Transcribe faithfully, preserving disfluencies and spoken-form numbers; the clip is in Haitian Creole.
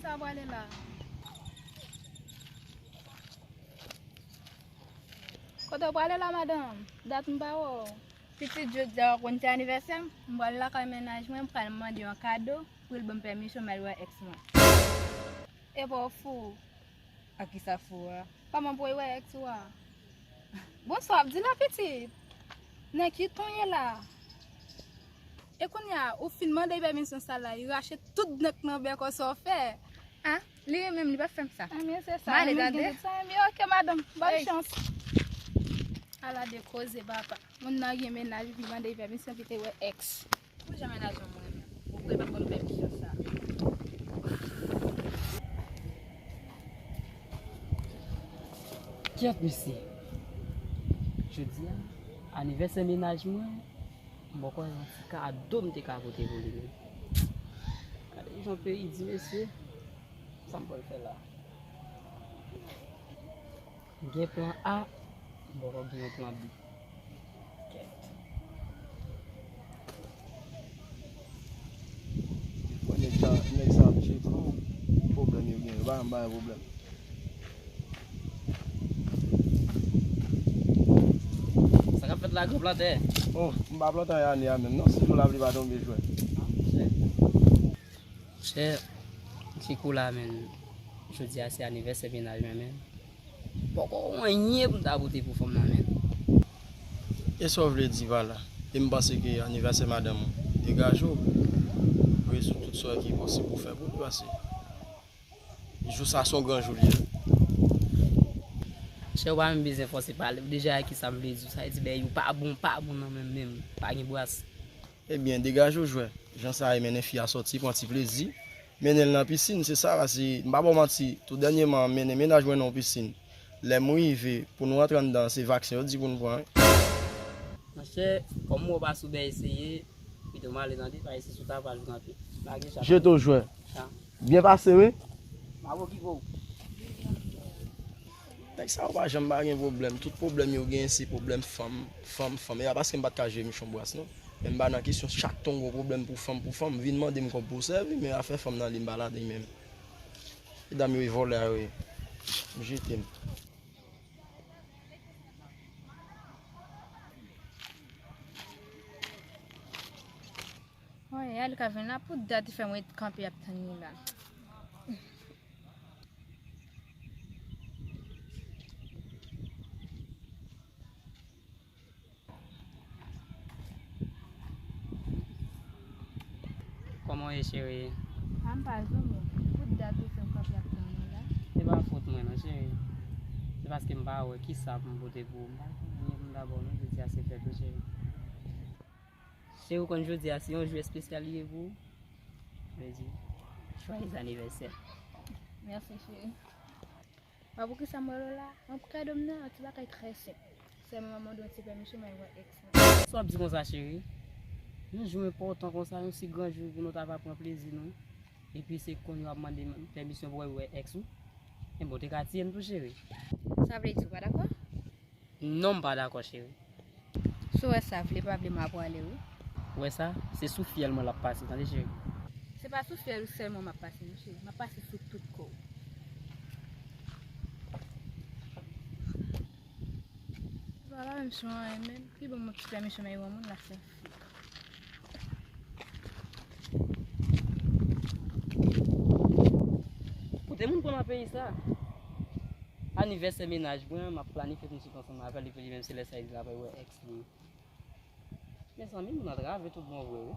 Sa w prale la? Kote w prale la, madanm? Dat m pa wè w. Pitit, jodi a w konn se anivèsè m, m pral lakay mennaj mwen, m pral mande yon kado pou l ban m pèmisyon m al wè èks mwen. Epa w fou? A kisa fou a? Kòman pou w wè èks ou a? Bon, sa w ap di la, pitit? Nan ki ton w ye la? E kounye a, ou fin mande l pèmisyon sa la, li rache tout dan k nan bèk ou, sa w fè? A, li menm, li p ap fè m sa. Ebyen, se sa. M ale, tande. Sa, ebyen, ok, madanm, bòn chans. Ala de koze, papa. Moun nan gen mennaj, li mande l pèmisyon pou l te wè èks. Pou jan mennaj mwen menm, ou kwè pa konn pèmisyon sa. Kèt, mesye. Jodi a, anivèsè mennaj mwen, m poko wè yon ti kado m te ka pote pou li menm. Gade jan peyi di, mesye. Sa m pral fè la? M gen plan A, m poko gen yon plan B. Kèt. Bon, nèg sa, nèg sa ap tcheke w. Pwoblèm yo gen, yo pa janm bay pwoblèm. Sa k ap fèt la, gran plantè? Oh, m pa plante anyen ane a menm non, si jou lapli pa tonbe jwè. Monchè, ti kou la, menn. Jodi a se anivèsè mennaj mwen, menn. Poko anyen pou m ta pote pou fanm nan, menn. E sa w vle di pa la? E m panse ke anivèsè madanm ou degaje w, rezoud tout sa ki posib pou fè pou li pase. Jou sa se yon gran jou li ye. Chè, ou pa menm bezwen fòse pale, ou deja wè kisa m vle di w, sa vle di bèy ou pa bon, pa bon nan menm, menm, pa gen bras. Ebyen, degaje w jwè. Jan sa ye, mennen fi a sòti, pran ti plezi. Mennen l nan pisin, se sa, paske m pa ba w manti, tou dènyèman, m mennen mennaj mwen nan yon pisin. Lè m rive, pou nou rantre anndan, se vaksen yo di pou nou pran, wi. Monchè, kòm m wè w pa sou bèy eseye, pito m ale tande, paske se sou tapaj ou kanpe. Lage chat. Jete w jwè. Chat. Byen pase, wi. M ap okipe w. Nèg sa yo pa janm pa gen pwoblèm. Tout pwoblèm yo gen, se pwoblèm fanm, fanm, fanm. E pa paske m pa t ka jwe michon bras, non. Men m pa nan kesyon chak tan w gen pwoblèm pou fanm, pou fanm. Vin mande m kòb pou w sèvi, men afè fanm nan li m pa ladan l menm. Medam yo e vòlè a yo ye. M jete m. Woy, al ka vin la pou dat li fè mwen ret kanpe ap tann li la. Kòman w ye, cheri? A, m pa zo, men pou dat ou fè m kanpe ap tann ou la. Se pa fòt mwen non, cheri. Se paske m pa wè kisa pou m pote pou ou. M pa gen anyen pou m ta ba w non, jodi a se fèt ou, cheri. Cheri, ou konn jodi a se yon jou espesyal li ye pou ou. Vle di, joyeux anniversaire. Mèsi, cheri. Wè poukisa m rele w la? An kado m nan, an ti bagay trè senp. Sèlman m ap mande w ti pèmisyon, m al wè èks mwen. Sa w ap di konsa, cheri? Yon jou enpòtan konsa, yon si gran jou pou nou ta va pran plezi nou. Epi se kounye a w ap mande m pèmisyon pou w al wè èks ou? Enben, w te ka tiye m tou, cheri. Sa vle di ou pa dakò? Non, m pa dakò, cheri. Si w wè sa, vle pa vle, m ap prale, wi. Ou wè sa? Se sou fyèl mwen l ap pase, tande, cheri. Se pa sou fyèl ou sèlman m ap pase, non, cheri. M ap pase sou tout kò w. Sa pa menm sou anyen, menm. Ki bon, mwen ki pèmisyon, men yon moun la fè. Kote moun pran nan peyi sa? Anivèsè mennaj mwen, m ap planifye pou m sot ansanm avè l, epi li menm se lè sa li di l ap al wè èks li. Mezanmi, moun antrave tout bon vre, wi.